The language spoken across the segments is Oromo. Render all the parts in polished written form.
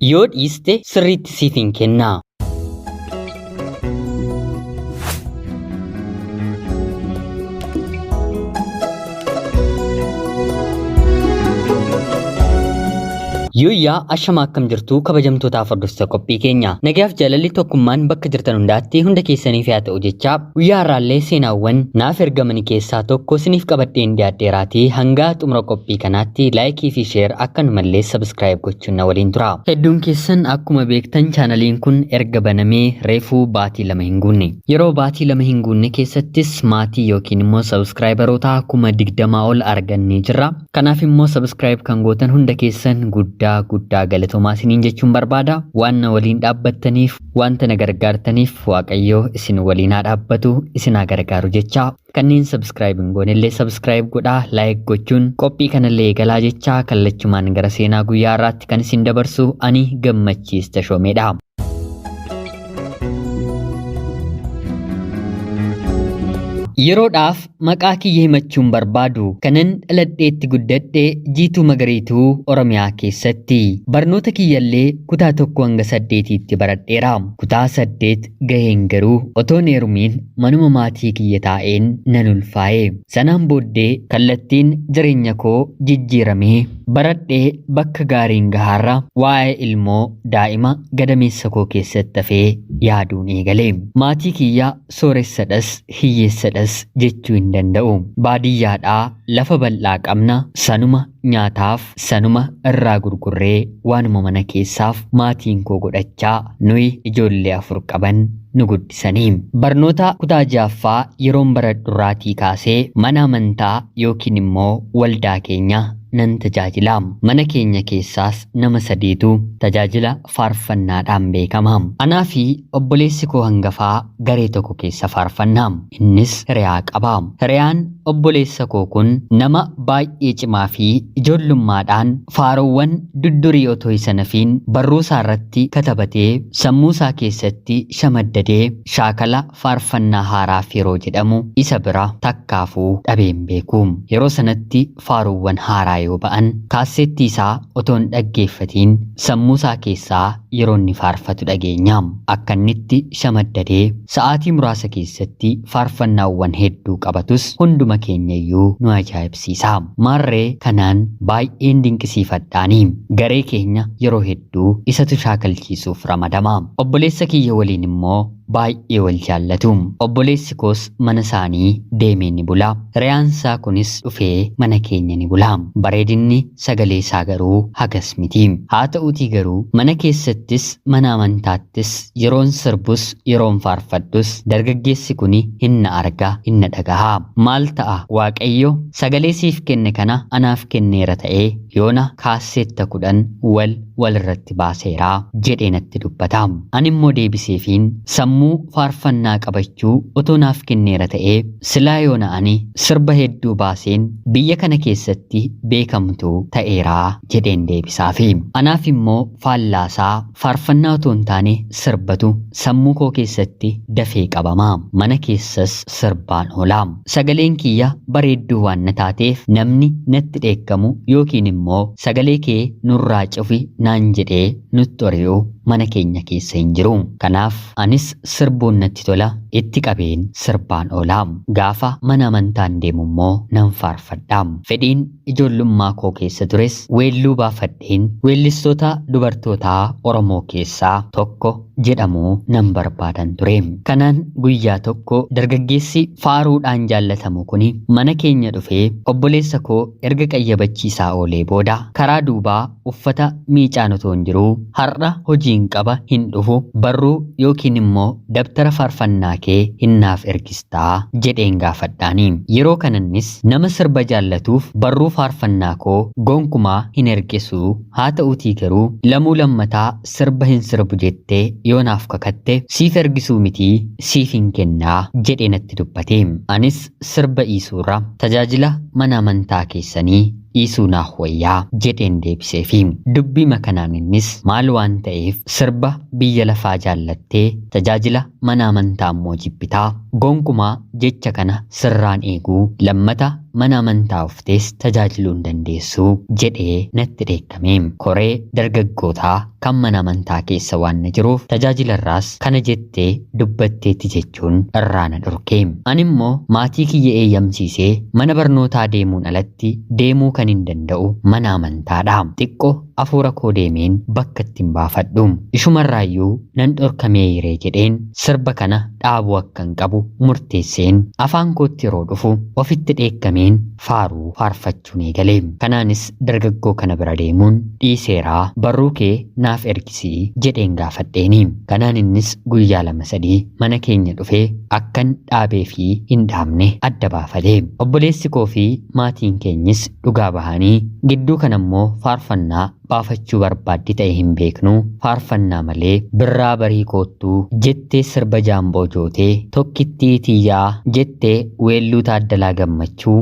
Yoo dhiiste sirriitti siifin kennaa. Yooyyaa ashama akkam jirtu kabajamtootaaf hordoftoota qophii keenya. Nagaaf jaalalli tokkummaan bakka jirtan hundaatti hunda keessaniif haa ta'u jechaa guyyaa har'aallee seenaawwan naaf ergamani keessaa tokko isiniif qabadheen dhiyaadheeraatii hanga xumura qophii kanaatti laayikii fi sheer akkanumallee sabskiraayib gochuun na waliin tura. Hedduun keessan akkuma beektan chaanaliin kun erga banamee reefuu baatii 2 hin guunne. Yeroo baatii 2 hin guunne keessattis maatii yookiin immoo sabskiraayibaroota 20,000 ol argannee jirra. Kanaaf immoo subscribe kan gootan hunda keessan guddaa guddaa galatoomaa isiniin jechuun barbaada. Waan na waliin dhaabbattaniif, wanta na gargaartaniif Waaqayyo isin waliin haa dhaabbatu, isin haa gargaaru jecha. Kanneen subscribe hin goonellee subscribe godhaa, like gochuun qophii kanallee eegalaa jecha kallachumaan gara seenaa guyyaa har'aatti kan isin dabarsu ani Gammachiis Tashoomeedha. Yeroodhaaf maqaa kiyya himachuun barbaadu. Kanan dhaladheetti guddadhe Jiituu Magariituu Oromiyaa keessatti. Barnoota kiyyallee kutaa 1 hanga 8tti baradheera. Kutaa 8 gaheen garuu otoon heerumiin manuma maatii kiyya taa'een nan ulfaa'e. Sanaan booddee kallattiin jireenya koo jijjiiramee baradhee bakka gaariin gahaarra waa'ee ilmoo daa'ima gadameessa koo keessatti hafee yaaduun eegale. Maatii kiyya sooressadhas hiyyeessadhas jechuu hin danda'u. Baadiyyaadhaa lafa bal'aa qabna sanuma nyaataaf sanuma irraa gurgurree waanuma mana keessaaf maatiin koo godhachaa nuyi ijoollee 4 qaban nu guddisanii. Barnoota kutaa 6ffaa yeroon baradhurraatii kaasee mana amantaa yookiin immoo waldaa keenya nan tajaajila. Mana keenya keessaas nama sadiitu tajaajila faarfannaadhaan beekama. Anaa fi obboleessi koo hangafaa garee tokko keessa faarfanna. Innis hiriyaa qaba. Hiriyaan obboleessa koo kun nama baay'ee cimaa fi ijoollummaadhaan faaruuwwan duddurii otoo isa nafiin barruu isaa irratti katabatee sammuu isaa keessatti shamaddadee shaakala faarfannaa haaraaf yeroo jedhamu isa bira takkaafuu dhabee hin beeku. Yeroo sanatti faaruuwwan haaraa yoo ba'an kaasseettii isaa otoo hin dhaggeeffatiin sammuu isaa keessaa yeroo inni faarfatu dhageenya. Akka inni itti shamaddadee sa'aatii muraasa keessatti faarfannaawwan hedduu qabatus hunduma keenya iyyuu nu ajaa'ibsiisa. Maarree kanaan baay'een dinqisiifadhaani. Garee keenya yeroo hedduu isatu shaakalchiisuuf ramadama. Obboleessa kiyya waliin immoo baay'ee wal jaallatu. Obboleessi koos mana isaanii deemee ni bula. Hiriyaan isaa kunis dhufee mana keenya ni bula. Bareedinni sagalee isaa garuu hagas miti. Haa ta'uutii garuu mana keessattis mana amantaattis yeroon sirbus yeroon faarfadhus dargaggeessi kuni hin na arga hin na dhagaha. Maal ta'a Waaqayyo sagalee siif kenne kana anaaf kenneera ta'ee yoona kaasseetta 10 wal walirratti baaseera jedhee natti dubbata. Ani immoo deebiseefiin sammuu faarfannaa qabachuu otoo naaf kenneera ta'ee silaa yoona ani sirba hedduu baaseen biyya kana keessatti beekamtuu ta'eera jedheen deebisaafi. Anaaf immoo faallaasaa faarfannaa otoo hin taane sirbatu sammuu koo keessatti dafee qabama. Mana keessas sirbaan oola. Sagaleen kiyya bareedduu waan na taateef namni natti dheekkamu yookiin immoo sagalee kee nurraa cufi naan jedhee nutti ori'u mana keenya keessa hin jiru. Kanaaf anis sirbuun natti tola itti qabeen sirbaan oola. Gaafa mana amantaan deemu immoo nan faarfadha. Fedhiin ijoollummaa koo keessa tures weelluu baafadheen weellistoota dubartootaa Oromoo keessaa tokko jedhamuu nan barbaadan ture. Kanaan guyyaa tokko dargaggeessi faaruudhaan jaallatamu kuni mana keenya dhufee obboleessa koo erga qayyabachiisaa oolee booda karaa duubaa uffata miicaan otoon jiruu har'a hojiin qaba hin dhufu barruu yookiin immoo dabtara faarfannaa kee hin naaf ergistaa jedheen gaafadhaani. Yeroo kanannis nama sirba jaallatuuf barruu faarfannaa koo gonkumaa hin ergesuu haa ta'uutii garuu lamuu lammataa sirba hin sirbu jettee yoo naaf kakatte siif ergisuu mitii siifin kennaa jedhee natti dubbate. Anis sirba dhiisuurra tajaajila mana amantaa keessanii dhiisuu naaf wayyaa jedheen deebiseefi. Dubbiima kanaan innis maal waan ta'eef sirba biyya lafaa jaallattee tajaajila mana amantaa immoo jibbitaa? Gonkumaa jecha kana sirraan eeguu lammata mana amantaa uftees tajaajiluu hin dandeessu jedhee natti dheekkame. Koree dargaggootaa kan mana amantaa keessa waan na jiruuf tajaajilarraas kana jettee dubbatteetti jechuun irraa na dhorke. Ani immoo maatii kiyya eeyyamsiisee mana barnootaa deemuun alatti deemuu kan hin danda'u mana amantaadha. Xiqqoo afuura koo deemeen bakka ittiin baafadhu. Ishumarraayyuu nan dhorkamee hiree jedheen sirba kana dhaabuu akkan qabu murteesseen afaan kootti yeroo dhufu ofitti dheekkameen faaruu faarfachuun eegale. Kanaanis dargaggoo kana bira deemuun dhiiseeraa barruu kee naaf ergisii jedheen gaafadheeni. Kanaan innis guyyaa 2-3 mana keenya dhufee akkan dhaabee fi hin dhaabne adda baafate. Obboleessi koo fi maatiin keenyis dhugaa bahanii gidduu kana immoo faarfannaa baafachuu barbaaddi ta'e hin beeknu, faarfannaa malee birraa barii koottuu jettee sirba jaamboo jootee tokkittii tiyyaa jettee weelluu Taaddalaa Gammachuu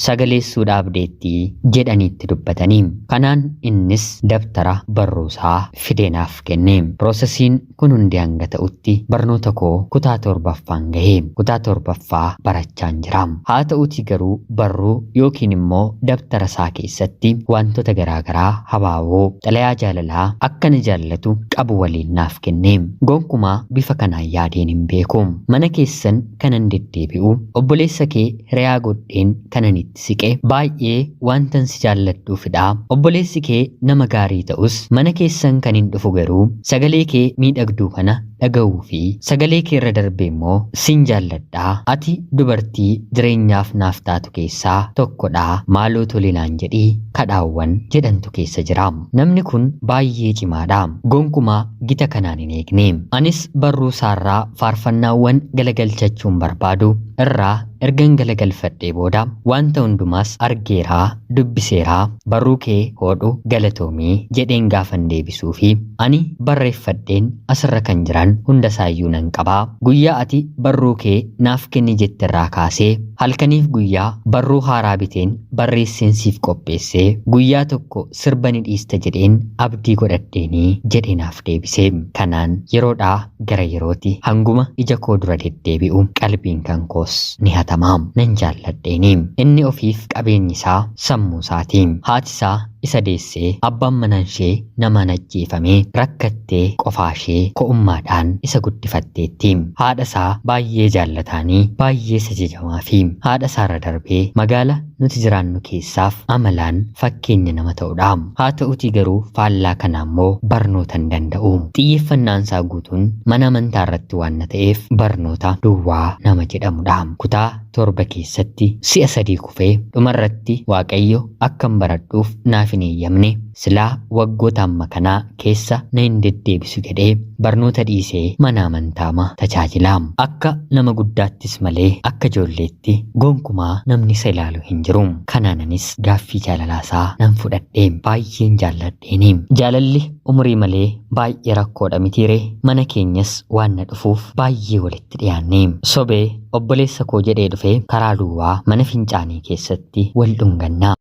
sagaleessuu dhaabdeettii jedhaniitti dubbatanii. Kanaan innis dabtara barruusaa fideenaaf kenne. Piroosesiin kun hundi hanga ta'utti barnoota koo kutaa 7ffaan gahe. Kutaa 7ffaa barachaan jira. Haa ta'uutii garuu barruu yookiin immoo dabtara isaa keessatti wantoota garaagaraa habaaboo xalayaa jaalalaa akka na jaallatu qabu waliin naaf kenne. Gonkumaa bifa kanaan yaadeen hin beeku. Mana keessan kanan deddeebi'u obboleessa kee hiriyaa godheen kanan itti siqe baay'ee wantan si jaalladhuufidha. Obboleessi kee nama gaarii ta'us mana keessan kan hin dhufu garuu sagalee kee miidhagduu kana dhaga'uu fi sagalee kee irra darbee immoo sin jaalladhaa. Ati dubartii jireenyaaf naaf taatu keessaa tokkodha. Maaloo tolinaan jedhii kadhaawwan jedhantu keessa jira. Namni kun baay'ee cimaadha. Gonkumaa gita kanaan hin eegne. Anis barruu isaarraa faarfannaawwan galagalchachuun barbaadu irraa ergan galagalfadhee booda wanta hundumaas argeeraa dubbiseeraa barruu kee hodhu galatoomii jedheen gaafan deebisuu fi ani barreeffadheen asirra kan jiran hunda isaayyuu nan qabaa. Guyyaa ati barruu kee naaf kenni jetterraa kaasee halkaniif guyyaa barruu haaraa biteen barreesseen siif qopheessee guyyaa tokko sirba ni dhiista jedheen abdii godhadheenii jedhee naaf deebisee. Kanaan yeroodhaa gara yerootti hanguma ija koo dura deddeebi'u qalbiin kan koos ni hatama. Nan jaalladheeni. Inni ofiif qabeenyi isaa sammuu isaati. Haati isaa isa deessee abbaan manaan ishee namaan ajjeefamee rakkattee qofaa ishee ko'ummaadhaan isa guddifatteetti. Haadha isaa baay'ee jaallataanii baay'ee isa jajamaa fi haadha isaarra darbee magaala nuti jiraannu keessaaf amalaan fakkeenya nama ta'udha. Haa ta'utii garuu faallaa kanaa immoo barnoota hin danda'u. Xiyyeeffannaan isaa guutuun mana amantaa irratti waan ta'eef barnoota duwwaa nama jedhamudha. Kutaa 7 keessatti si'a 3 kufee dhumarratti Waaqayyo akkan baradhuuf naaf hin eeyyamne silaa waggoota amma kanaa keessa na hin deddeebisu jedhee barnoota dhiisee mana amantaama tajaajila. Akka nama guddaattis malee akka ijoolleetti gonkumaa namni isa ilaalu hin jiru. Kanaananis gaaffii jaalalaasaa nan fudhadhee baay'een jaalladheeni. Jaalalli umurii malee baay'ee rakkoodha mitiiree mana keenyas waan na dhufuuf baay'ee walitti dhiyaanne. Sobee obboleessa koo jedhee dhufee karaa duwwaa mana fincaanii keessatti wal dhunganna.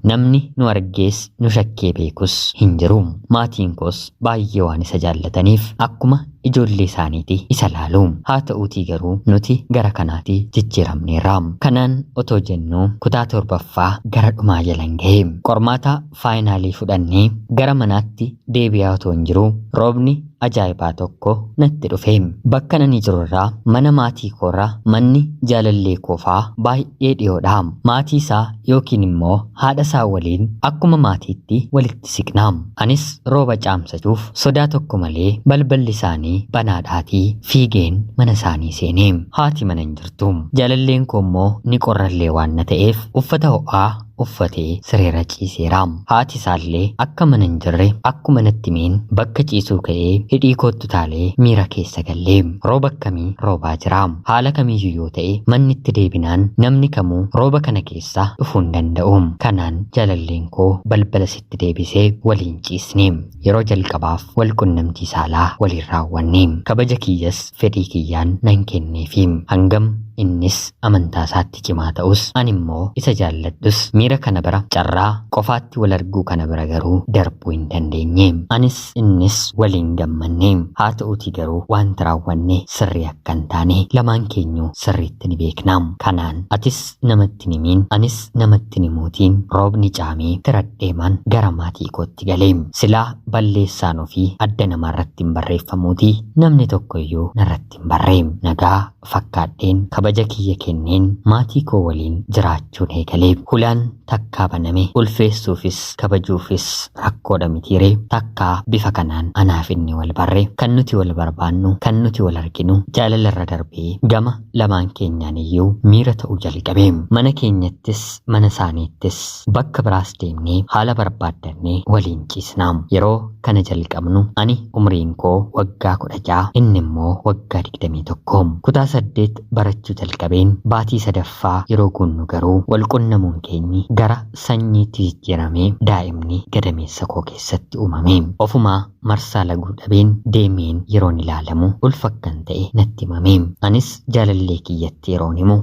Namni nu argees nu shakkee beekus hin jiru. Maatiin koos baay'ee waan isa jaallataniif akkuma ijoollee isaaniiti isa laalu. Haa ta'uutii garuu nuti gara kanaatti jijjiiramneerra. Kanaan otoo jennuu kutaa 7ffaa gara dhumaa jalan gahe. Qormaata faayinaalii fudhannee gara manaatti deebi'aa otoo hin jiru roobni ajaa'ibaa tokko natti dhufe. Bakka nani jirurraa mana maatii koorraa manni jaalallee koofaa baay'ee dhiyoodha. Maatii isaa yookiin immoo haadha isaa waliin akkuma maatiitti walitti siqna. Anis rooba caamsachuuf sodaa tokko malee balballi isaanii banaadhaatii fiigeen mana isaanii seene. Haati mana hin jirtu. Jaalalleen koo immoo ni qorrallee waan na ta'eef uffata ho'aa uffatee sireera ciiseera. Haati isaallee akka mana hin jirre akkuma natti himeen bakka ciisuu ka'ee hidhii kootti taalee miira keessa gallee. Rooba akkamii roobaa jira? Haala kamiyyuu yoo ta'e manni itti deebinaan namni kamuu rooba kana keessa dhufuu hin danda'u. Kanaan jaalalleen koo balbala sitti deebisee waliin ciisne. Yeroo jalqabaaf wal qunnamtii saalaa waliin raawwanne. Kabaja kiyyas fedhii kiyyaan nan kenneefi. Hangam Innis amantaa isaatti cimaa ta'us ani immoo isa jaalladhus miira kana bira carraa qofaatti wal arguu kana bira garuu darbuu hin dandeenye. Anis innis waliin gammanne. Haa ta'uutii garuu wanta raawwanne sirrii akka hin taane lamaan keenyu sirriitti ni beekna. Kanaan atis namatti himiin anis namatti himuutiin roobni caamee tiradheemaan gara maatii kootti galee. Silaa balleessaan ofii adda namaarratti hin barreeffamuutii namni tokko iyyuu narratti hin barree. Nagaa fakkaadheen kabaja kiyya kenneen maatii koo waliin jiraachuun eegalee. Hulaan takkaa baname ulfeessuufis kabajuufis rakkoodha mitiiree. Takkaa bifa kanaan anaaf inni wal barre. Kan nuti wal barbaannu, kan nuti wal arginu jaalalarra darbee gama lamaan keenyaan iyyuu miira ta'uu jalqabe. Mana keenyattis mana isaaniittis bakka biraas deemnee haala barbaaddannee waliin ciisna. Yeroo kana jalqabnu ani umriin koo waggaa 16, inni immoo waggaa 21. Kutaa 8 barachuu jalqabeen baatii sadaffaa yeroo guunnu garuu wal qunnamuun keenyi gara sanyiitti jijjiiramee daa'imni gadameessa koo keessatti uumame. Ofumaa marsaa laguu dhabeen deemeen yeroon ilaalamu ulfa akkan ta'e natti himame. Anis jaalallee kiyyatti yeroon himu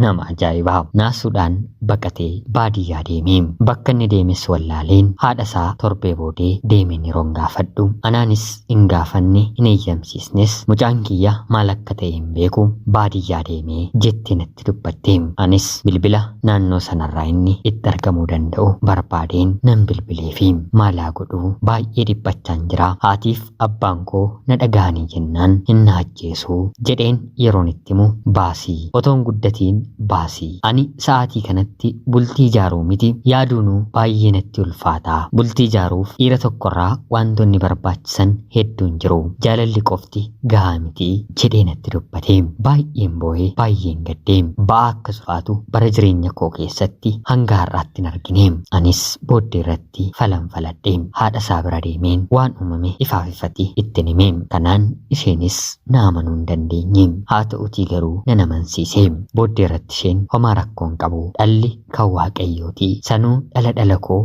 nama ajaa'ibaa! Naasuudhaan baqatee baadiyyaa deeme. Bakka inni deemes wallaaleen haadha isaa torbee boodee deemeen yeroon gaafadhu anaanis hin gaafanne hin eeyyamsiisnes, mucaan kiyya maal akka ta'e hin beeku, baadiyyaa deemee jettee natti dubbatte. Anis bilbila naannoo sanarraa inni itti argamuu danda'u barbaadeen nan bilbileefi. Maalaa godhuu, baay'ee dhiphachaan jira, haatiif abbaan koo na dhaga'anii jennaan hin na ajjeesuu jedheen yeroon itti himu, baasii otoon guddatiin baasii, ani sa'aatii kanatti bultii ijaaruu miti yaaduunuu baay'ee natti ulfaataa, bultii ijaaruuf dhiira tokkorraa wantoonni barbaachisan hedduun jiru, jaalalli qofti gahaa miti jedhee natti dubbate. Baay'een boo'ee, baay'een gaddee. Ba'aa akka ulfaatu bara jireenya koo keessatti hanga har'aatti hin argine. Anis booddee irratti falan faladhe. Haadha isaa bira deemeen waan uumame ifaaf ifatti ittiin hime. Kanaan isheenis na amanuu hin dandeenye. Haa ta'utii garuu nan amansiise. Booddee irratti isheen homaa rakkoon qabu, dhalli kan Waaqayyooti, sanuu dhala dhala koo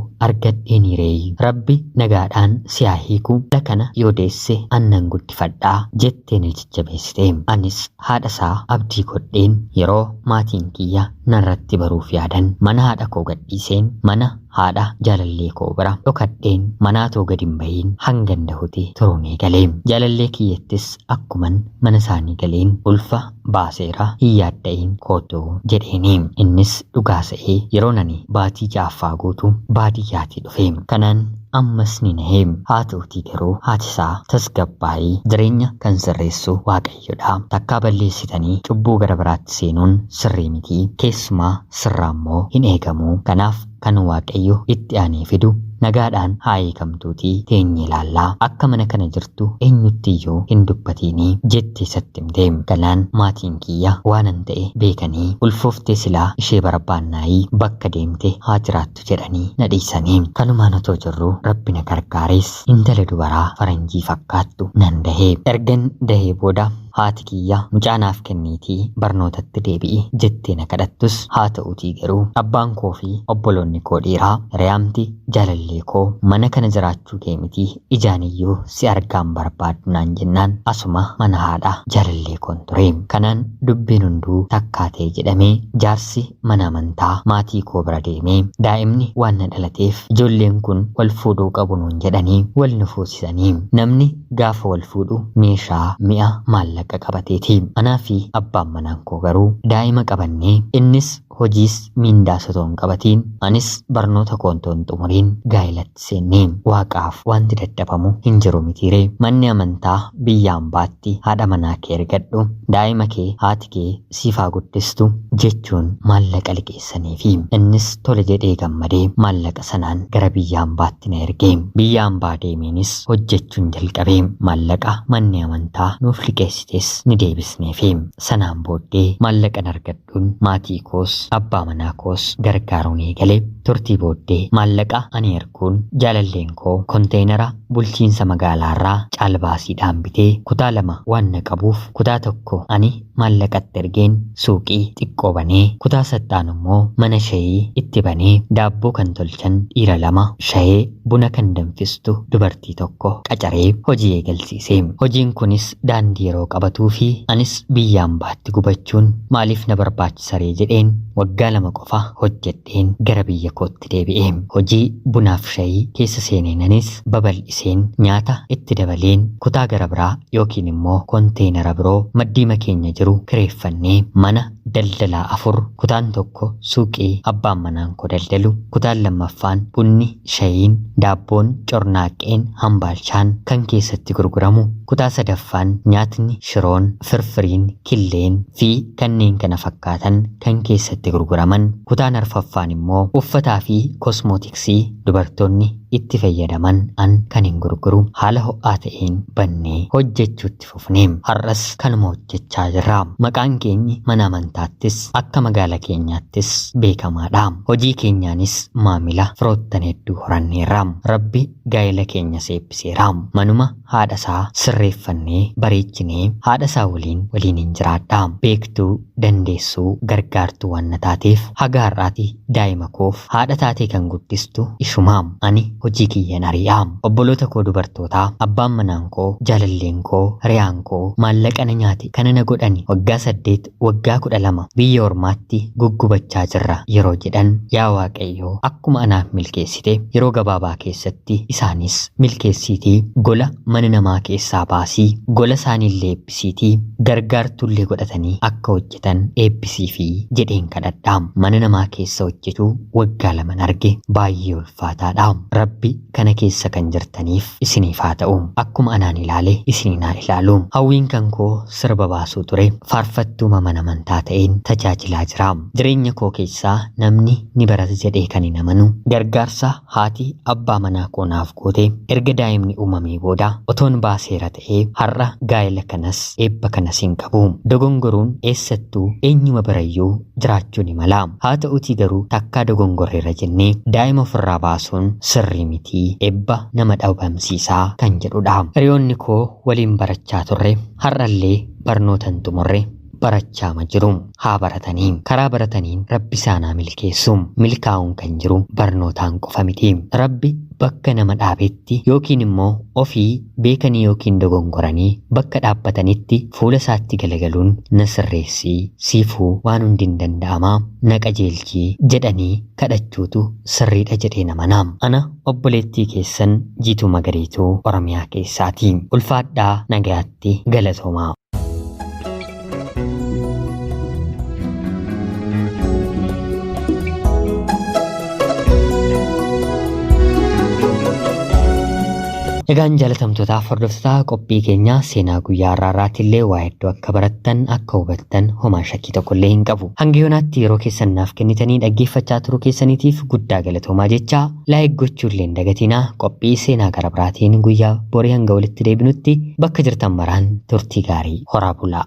argadheeniiree, Rabbi nagaadhaan si haa hiiku, dhala kana yoo deesse annan guddifadhaa jettee na jajjabeessite. Anis haadha isaa abdii godheen yeroo maatiin kiyya narratti baruuf yaadan mana haadha koo gadhiiseen mana haadha jaalallee koo bira dhokadheen manaa too gadi hin bahiin hangan dahuti turuun eegale. Jaalallee kiyyattis akkuman mana isaanii galeen ulfa baaseera, hin yaadda'iin, kootu jedheeni. Innis dhugaa sa'ee yeroo nani baatii ja'affaa guutu baadiyyaatii dhufe. Kanaan ammas ni nahee. Haa ta'utii garuu haati isaa tasgabbaa'ii, jireenya kan sirreessu Waaqayyodha. Takkaa balleessitanii cubbuu gara biraatti seenuun sirrii miti. Keessumaa sirraa immoo hin eegamu. Kanaaf kan Waaqayyo itti aanee fidu nagaadhaan haa eegamtuutii teenyee ilaallaa. Akka mana kana jirtu eenyutti iyyuu hin dubbatiinii jettee isatti himte. Kanaan maatiin kiyya waanan ta'e beekanii, ulfooftee silaa ishee barbaannaayii bakka deemte haa jiraattu jedhanii na dhiisanii. Kanumaan otoo jirru Rabbi na gargaares intala dubaraa faranjii fakkaattu nan dahee. Ergan dahee booda haati kiyya mucaa naaf kenniitii barnootatti deebi'i jettee na kadhattus, haa ta'uutii garuu abbaan koo fi obboloonni koo dhiiraa, hiriyaamti jaalallee koo mana kana jiraachuu kee miti ijaan iyyuu si argaan barbaaddu naan jennaan asuma mana haadha jaalallee koon ture. Kanaan dubbiin hunduu takkaa ta'e jedhamee jaarsi mana amantaa maatii koo bira deemee, daa'imni waan na dhalateef ijoolleen kun wal fuudhuu qabu nuun jedhanii wal nu fuusisanii. Namni gaafa wal fuudhu meeshaa, mi'a, maallaqa qabateeti. Anaa fi abbaan manaan koo garuu daa'ima qabannee, innis hojiis miindaas otoo hin qabatiin, anis barnoota koo otoo hin xumuriin gaa'elatti seenne. Waaqaaf wanti dadhabamu hin jiru mitiiree? Manni amantaa biyya ambaatti haadha manaa kee ergadhu, daa'ima kee haati kee siif haa guddistu jechuun maallaqa liqeessaniifi innis tole jedhee gammadee maallaqa sanaan gara biyya ambaatti na erge. Biyya ambaa deemeenis hojjechuun jalqabe. Maallaqa manni amantaa nuuf liqeessites ni deebisneefi. Sanaan booddee maallaqan argadhuun maatii koos abbaa manaa koos gargaaruun eegale. Turtii booddee maallaqa ani erguun jaalalleen koo konteenara bulchiinsa magaalaarraa caalbaasiidhaan bitee kutaa lama waan na qabuuf kutaa tokko ani maallaqatti ergeen suuqii xiqqoo xiqqoo banee, kutaa saxxaan immoo mana shayii itti banee, daabboo kan tolchan dhiira lama, shayee buna kan danfistu dubartii tokko qacaree hojii eegalsiise. Hojiin kunis daandii yeroo qabatuu fi anis biyyaan baatti gubachuun maaliif na barbaachisaree jedheen waggaa 2 qofa hojjedheen gara biyya kootti deebi'e. Hojii bunaaf shayii keessa seeneenanis babal'iseen nyaata itti dabaleen kutaa gara biraa yookiin immoo konteenara biroo maddiima keenya jiru kireeffannee mana daldalaa 4, kutaan tokko suuqii abbaan manaan koo daldalu, kutaan lammaffaan bunni, shayiin, daabboon, cornaaqqeen, hambaalchaan kan keessatti gurguramu, kutaa sadaffaan nyaatni, shiroon, firfiriin, killeen fi kanneen kana fakkaatan kan keessatti gurguraman, kutaan arfaffaan immoo uffataa fi kosmootiksii dubartoonni itti fayyadaman an kan hin gurguru haala ho'aa ta'een bannee hojjechuutti fufne. Har'as kanuma hojjechaa jirra. Maqaan keenyi mana amantaattis akka magaala keenyaattis beekamaadha. Hojii keenyaanis maamila firoottan hedduu horanneerra. Rabbi gaa'ela keenya seebbiseera. Manuma haadha isaa sirreeffannee bareechinee haadha isaa waliin waliin hin jiraadha. Beektuu, dandeessuu, gargaartuu waan na taateef haga har'aati daa'ima koof haadha taatee kan guddistu ishuma. Ani hojii kiyyan ari'a. Obboloota koo dubartootaa, abbaan manaan koo, jaalalleen koo, hiriyaan koo maallaqa na nyaate kana na godhani waggaa 8, waggaa 12 biyya ormaatti guggubachaa jirra yeroo jedhan, yaa Waaqayyoo akkuma anaaf milkeessite yeroo gabaabaa keessatti isaanis milkeessiitii gola mana namaa keessaa baasii gola isaaniillee eebbisiitii gargaartullee godhatanii akka hojjetan eebbisiifi jedheen kadhadha. Mana namaa keessa hojjetuu waggaa laman arge baay'ee ulfaataadha. Rabbi kana keessa kan jirtaniif isiniif haa ta'u. Akkuma anaan ilaale isiniin haa ilaalu. Hawwiin kan koo sirba baasuu ture. Faarfattuuma mana amantaa ta'een tajaajilaa jira. Jireenya koo keessaa namni ni barata jedhee kan hin amanu gargaarsa haati abbaa manaa koo naaf goote erga daa'imni uumamee booda otoon baaseera ta'ee har'a gaa'ela kanas eebba kanas hin qabu. Dogongoruun eessattuu eenyuma birayyuu jiraachuu ni mala. Haa ta'utii garuu takkaa dogongorreerra jennee daa'ima ofirraa baasuun sirrii miti, eebba nama dhabamsiisaa kan jedhudha. Hiriyoonni koo waliin barachaa turre har'allee barnoota hin xumurre barachaama jiru. Haa baratanii. Karaa barataniin Rabbi isaan haa milkeessu. Milkaa'uun kan jiru barnootaan qofa miti. Rabbi bakka nama dhaabetti yookiin immoo ofii beekanii yookiin dogongoranii bakka dhaabbatanitti fuula isaatti galagaluun na sirreessii, siifuu waan hundi hin danda'amaa, na qajeelchii jedhanii kadhachuutu sirriidha jedheen amana. Ana obboleettii keessan Jiituu Magariituu Oromiyaa keessaati. Ulfaadhaa, nagayaatti, galatoomaa. Egaan jaalatamtootaaf hordoftoota qophii keenyaa seenaa guyyaa har'aa irraatti waa hedduu akka barattan akka hubattan homaa shakkii tokko illee hin qabu. Hanga yoonaatti yeroo keessan naaf kennitanii dhaggeeffachaa turuu keessaniitiif guddaa galatoomaa jecha laayik gochuu illee hin dagatinaa. Qophii seenaa gara biraatiin guyyaa borii hanga walitti deebinutti bakka jirtan maraan turtii gaarii horaa bulaa.